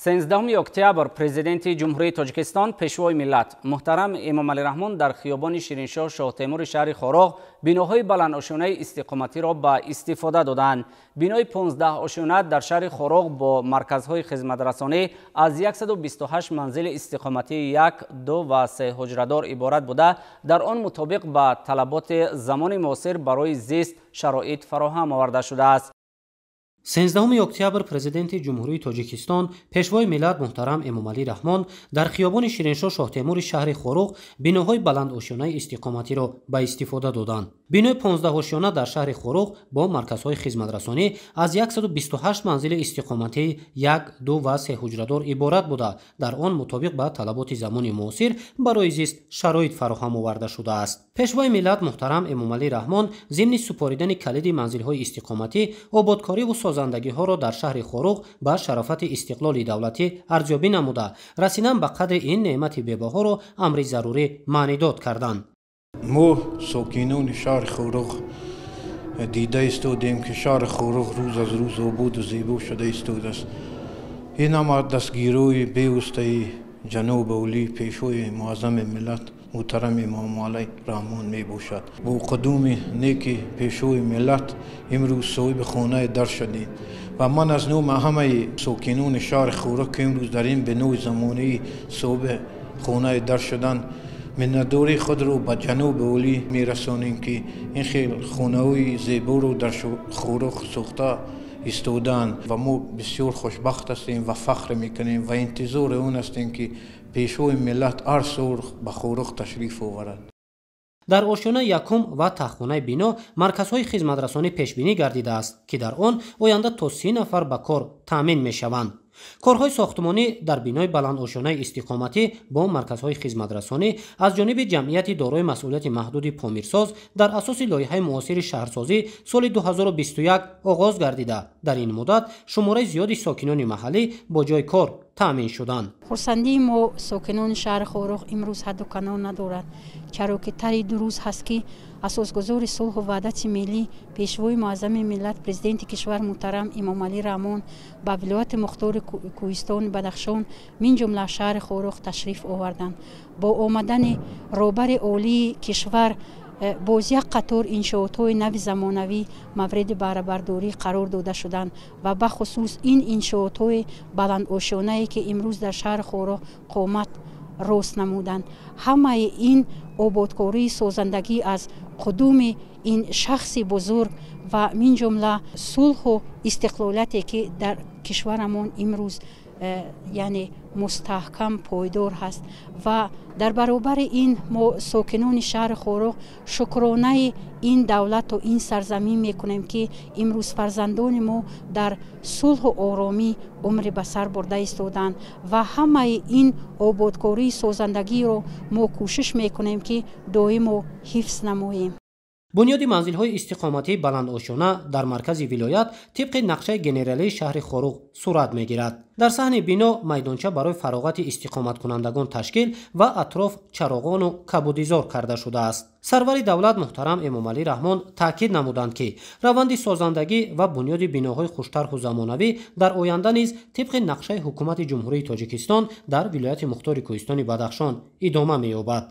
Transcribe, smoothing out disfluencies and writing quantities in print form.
13 октябр президенти Ҷумҳурии Тоҷикистон, Пешвои миллат муҳтарам Эмомалӣ Раҳмон дар хиёбони Шириншоҳ Шоҳтемури шаҳри Хоруғ биноҳои баландошёнаи истиқоматиро ба истифода доданд. Бинои 15 ошёна дар шаҳри Хоруғ бо марказҳои хизматрасонӣ аз 128 манзили истиқоматии 1, 2 ва 3 ҳуҷрадор иборат буда, дар он мутобиқ ба талаботи замони муосир барои зист шароит фароҳам оварда шудааст. 13 октябр президенти Ҷумҳурии Тоҷикистон, Пешвои миллат муҳтарам Эмомалӣ Раҳмон дар хиёбони Шириншоҳ Шоҳтемури шаҳри Хоруғ биноҳои баландошёнаи истиқоматиро ба истифода доданд. Бинои 15-ошёна дар шаҳри Хоруғ бо марказҳои хизматрасонӣ аз 128 манзили истиқоматии 1, 2 ва 3 ҳуҷрадор иборат буда, дар он мутобиқ ба талаботи замони муосир барои зист шароит фароҳам оварда шудааст. Пешвои миллат муҳтарам Эмомалӣ Раҳмон зимни супоридани калиди манзилҳои истиқоматӣ ободкориву созандагиҳоро дар шаҳри Хоруғ ба шарофати истиқлоли давлатӣ арзёбӣ намуда, расидан ба қадри ин неъмати бебаҳоро амри зарурӣ маънидод карданд. Мо сокинони шаҳри Хоруғ дида истодем, ки шаҳри Хоруғ рӯз аз рӯз ободу зебо шуда истодааст. Ин ҳама дастгириҳои бевоситаи ҷаноби олӣ, Пешвои муаззами миллат муҳтарам Эмомалӣ Раҳмон мебошад. Бо қудуми неки Пешвои миллат имрӯз соҳиби хонаи дар шудем ва ман аз номи ҳамаи сокинони шаҳри Хоруғ, ки имрӯз дар ин бинои замонаӣ соҳиби хонаи дар шуданд, миннатдории худро ба ҷаноби олӣ мерасонем, ки ин хел хонаҳои зеборо дар Хоруғ сохта истодаанд ва мо бисёр хушбахт ҳастем ва фахр мекунем ва интизори он ҳастем, ки Пешвои миллат ҳар сол ба Хоруғ ташриф оварад. Дар ошёнаи якум ва таҳхонаи бино марказҳои хизматрасонӣ пешбинӣ гардидааст, ки дар он оянда то 30 нафар ба кор таъмин мешаванд. Корҳои сохтмонӣ дар бинои баландошёнаи истиқоматӣ бо марказҳои хизматрасонӣ аз ҷониби ҷамъияти дорои масъулияти маҳдуди Помирсоз дар асоси лоиҳаи муосири шаҳрсозӣ соли 2021 оғоз гардида, дар ин муддат шумораи зиёди сокинони маҳаллӣ бо ҷойи кор таъмин шуданд. Хурсандии мо сокинони шаҳри Хоруғ имрӯз ҳадду канор надорад, чаро ки тари ду рӯз ҳаст, ки асосгузори сулҳу ваҳдати миллӣ, Пешвои муаззами миллат, президенти кишвар муҳтарам Эмомалӣ Раҳмон ба вилояти мухтори Кӯҳистони Бадахшон, мин ҷумла шаҳри Хоруғ ташриф оварданд. Бо омадани роҳбари олии кишвар боз як қатор иншоотҳои нави замонавӣ мавриди баҳрабардорӣ қарор дода шуданд ва бахусус ин иншоотҳои баландошёнае, ки имрӯз дар шаҳри Хоруғ қомат рост намуданд. Ҳамаи ин ободкории созандагӣ аз қудуми ин шахси бузург ва мин ҷумла сулҳу истиқлолияте, ки дар кишварамон имрӯз яъне мустаҳкам пойдор ҳаст. Ва дар баробари ин мо сокинони шаҳри Хоруғ шукронаи ин давлату ин сарзамин мекунем, ки имрӯз фарзандони мо дар сулҳу оромӣ умри ба сар бурда истоданд ва ҳамаи ин ободкории созандагиро мо кӯшиш мекунем, ки доимо ҳифз намоем. Бунёди манзилҳои истиқоматии баландошёна дар маркази вилоят тибқи нақшаи генералии шаҳри Хоруғ сурат мегирад. Дар саҳни бино майдонча барои фароғати истиқоматкунандагон ташкил ва атроф чароғону кабудизор карда шудааст. Сарвари давлат муҳтарам Эмомалӣ Раҳмон таъкид намуданд, ки раванди созандагӣ ва бунёди биноҳои хуштарҳу замонавӣ дар оянда низ тибқи нақшаи ҳукумати Ҷумҳурии Тоҷикистон дар вилояти мухтори Кӯҳистони Бадахшон идома меёбад.